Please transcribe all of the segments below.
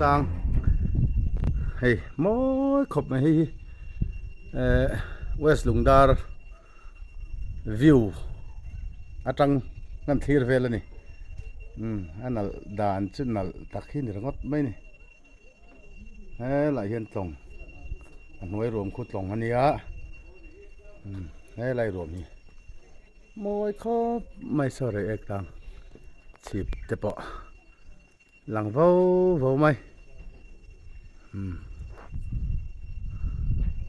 tlang hei mawi khawp mai hei hi eh west lungdar view atang kan thlir vel a ni umm a nalh dan chu nalh tak hi ni ringawt mai a ni helaiah hian tlawng a hnuai ruam khu tlawng a nia umm helai ruam hi mawi khawp mai saw rei ek tang chhip te pawh lang vo vo mai umm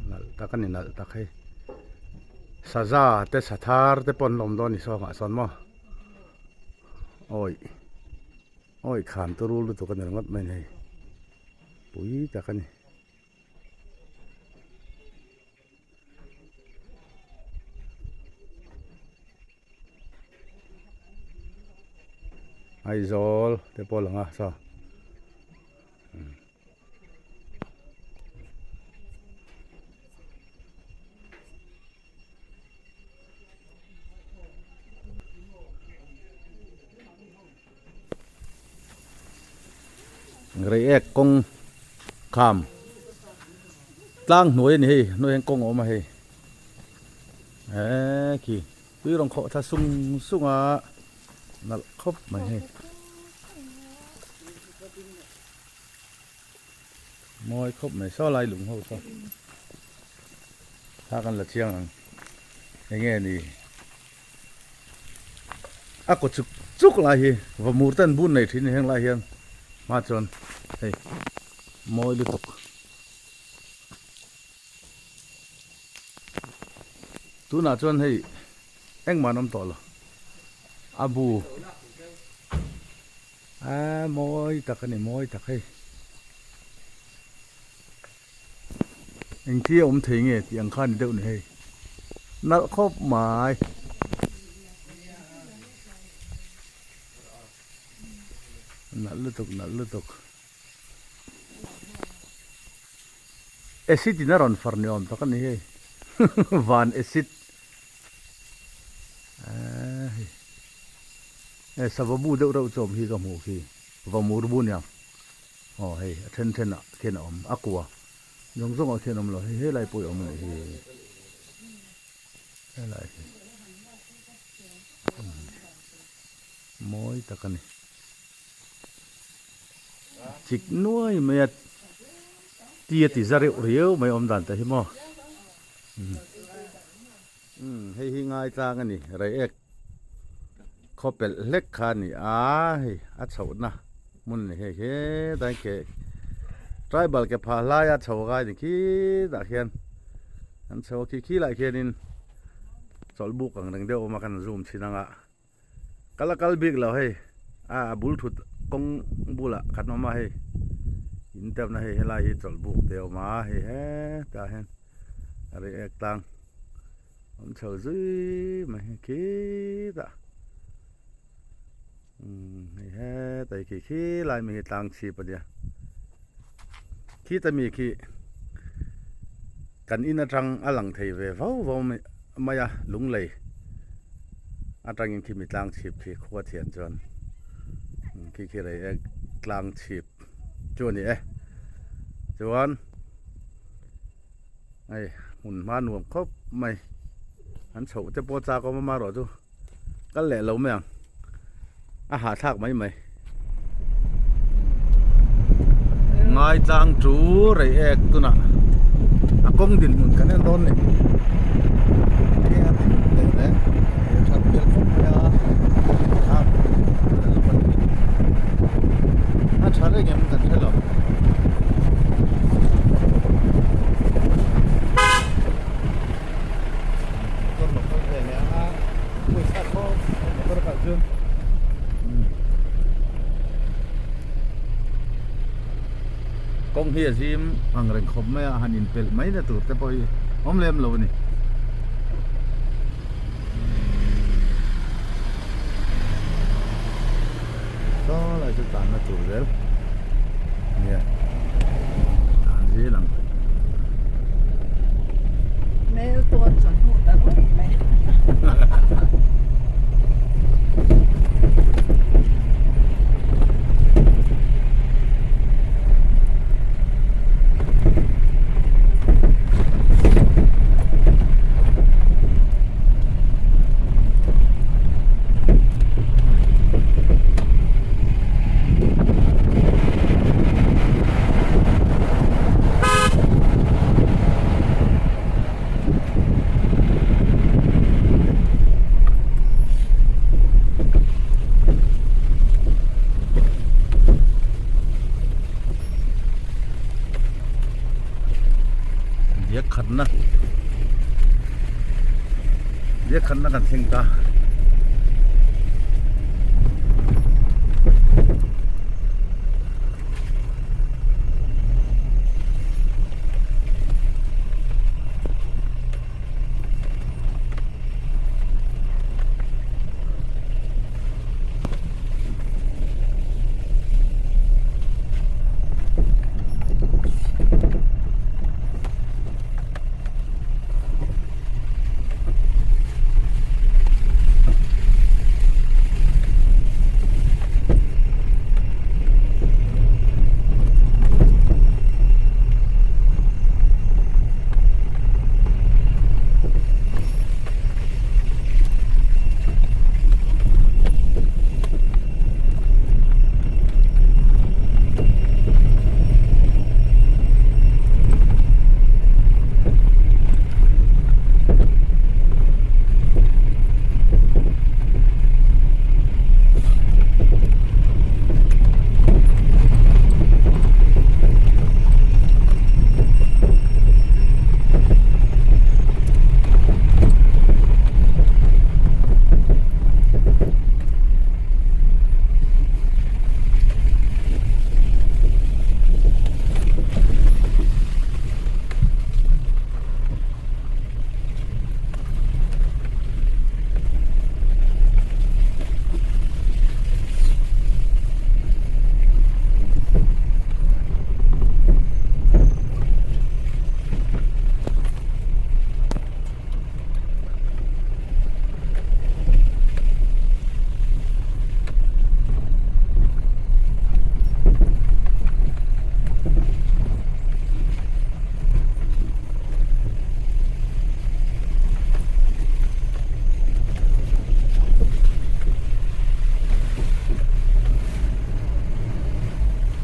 nalh tak a ni nalh tak hei saza te sathar te pawh an la awm dawn a ni sawngah sawn maw awi. Awi khan turu lutuk a ni ringawt mai nei pui tak a ni. Aizawl te pawh a lang a saw. Reiek kawng kham tlang hnuai a ni hei hnuai hian kawng a awm a hei eee khi tui rawn khawh thla sung sung a nalh khawp mai hei. Mawi khawp mai saw lai lung ho saw thla kan la chiang ang enge ni a kaw chuk chuk lai hi vamur ten bun nei thin heng lai hian hma chuan hei mawi lutuk tunah chuan hei engmah an awm tawh lo a bu. A mawi tak a ni mawi tak hei. Engthil a awm thei nge tih ang kha a ni deuh ni hei. Nalh khawp mai. Nalh lutuk nalh lutuk. Acid in a rawn far ni awm tak a ni hei. Van acid. Eee hei. Hei sava bu deuh reuh chu awm hi ka hmuh khi vamur bu nia aw hei a then then ah khian a awm a kua zawng zawng ah khian a awm lo hei helai pawh hi a awm a nih hi helai hi mawi tak a ni chik nuai mai a ti a ti za reuh riau mai awm dan te hi maw. Umm hei hi ngaitlang a ni Reiek khaw pelh hlek kha a ni a hei a chhohna hmun ni hei hetlai ke tribal ke phah hlaia chho a ngai ni khitah khian an chho a khi khi lai khianin chawlh buk ang reng deuh a awm a kan zoom chhin ang a kal a kal bik lo hei a a bul thut kawng bulah kan awm a hei in terna hei helai hi chawlh buk te a awm a hei hetah hian a reiek tlang awm chho zui mai hi khitah umm hei hetah khi khilai mai hi tlang chhip a nia khita mi khi kan in atang a lang thei ve vau vau mai a lunglei atangin khi mi tlang chhip khi khua thian chuan khi khi reiek tlang chhip chu a ni e chuan. Hei hmun hma nuam khawp mai an chhoh te pawh chak awm a amaherawh chu kal leh lo mai ang a hahthlak mai mai. Ngaitlang chu rei ek tunah a kawng dinhmun kan en dawn ni enge a dinhmun leh le he that hmel khawp mai a a tha reng em kan hre lo. Motor lo kal ve leh a pawisa khawp motor kal chu kawng hi a zim ang reng khawp mai a han inpelh mai na tur te pawh hi awm lem lo a ni. Saw lai chu tlanna tur zel nia tlan zel ang. Mel tawn chuan hmuh ta ruai mai. khatna kan thleng ta.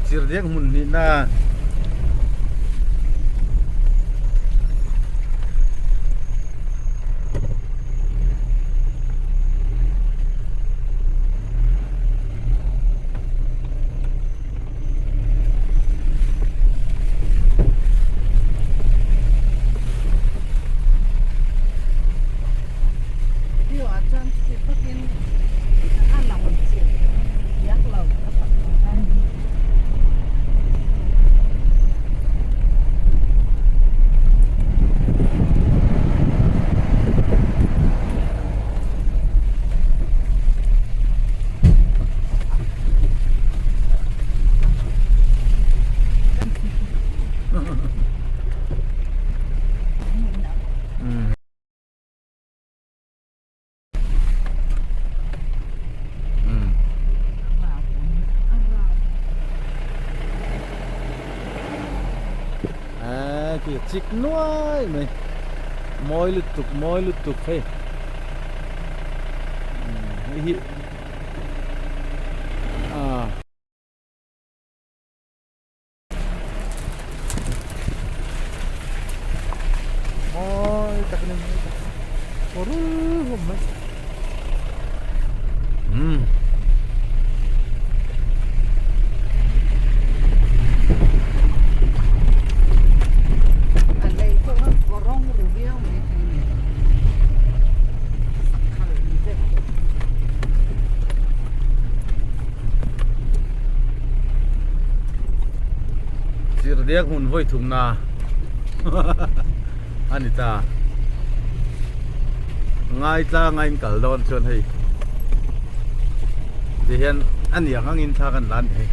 Chirhdiak hmun hnihna. Chik nuai mai mawi lutuk mawi lutuk hei hei hi ah. Mawi tak a ni mawi tak aw rul hlawm mai umm. A lei pawh a kawrawng ru viau mai thei a ni sakhal ni deuh pawh. Chirhdiak hmun vawi thumna a ni ta. Ngaitlang a in kal dawn chuan hei ti hian a niang angin thla kan la a ni hei.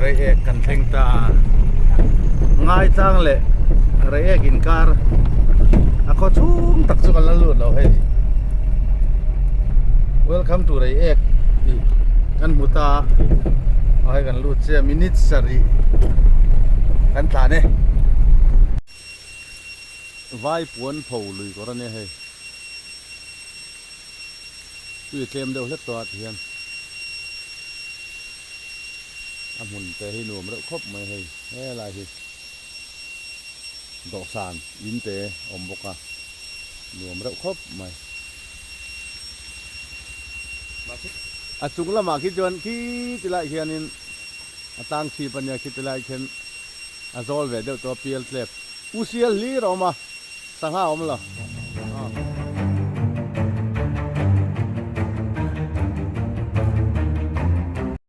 Reiek kan thleng ta Ngaitlang leh Reiek inkar a khaw chhung tak chu kan la lut lo hei Welcome to Reiek tih kan hmu ta a hei kan lut chiah minute sarih kan tlan e. Vai puan pho lui kawr a nia hei. Tui tlem deuh hlek tawh ah ti hian a hmun te hi nuam reuh khawp mai hei helai hi dawhsan in te awm bawk a nuam reuh khawp mai. A chung lamah khi chuan khi ti lai hianin a tlang chhip a nia khi ti lai khian a zawl ve deuh tawh a pial tlep u sial hlir a awm a sangha a awm lo.